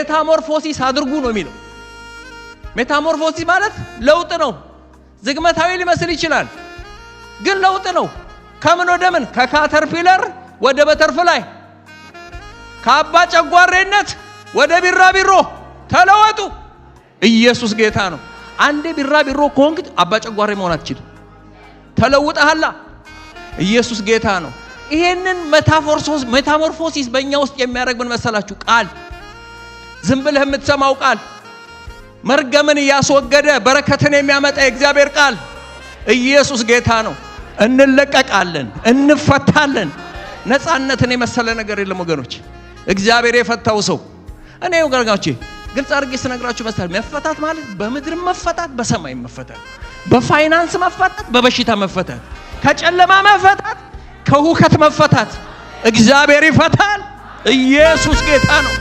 Metamorphosis አድርጉ ነው የሚለው። Metamorphosis ማለት ለውጥ ነው። ዝግመታዊ ሊመስል ይችላል፣ ግን ለውጥ ነው። ከምን ወደ ምን? ከ caterpillar ወደ butterfly፣ ከአባ ጨጓሬነት ወደ ቢራቢሮ ተለወጡ። ኢየሱስ ጌታ ነው። አንዴ ቢራቢሮ ከሆንክ አባ ጨጓሬ መሆን አትችልም። ተለውጠሃላ። ኢየሱስ ጌታ ነው። ይሄንን metamorphosis በእኛ ውስጥ የሚያደርግ ምን መሰላችሁ? ቃል፣ ዝም ብለህ የምትሰማው ቃል፣ መርገምን እያስወገደ በረከትን የሚያመጣ የእግዚአብሔር ቃል። ኢየሱስ ጌታ ነው። እንለቀቃለን፣ እንፈታለን። ነፃነትን የመሰለ ነገር የለም ወገኖች። እግዚአብሔር የፈታው ሰው፣ እኔ ወገኖቼ ግልጽ አድርጌ ስነግራችሁ መሰል መፈታት ማለት በምድር መፈታት፣ በሰማይ መፈታት፣ በፋይናንስ መፈታት፣ በበሽታ መፈታት፣ ከጨለማ መፈታት፣ ከሁከት መፈታት። እግዚአብሔር ይፈታል። ኢየሱስ ጌታ ነው።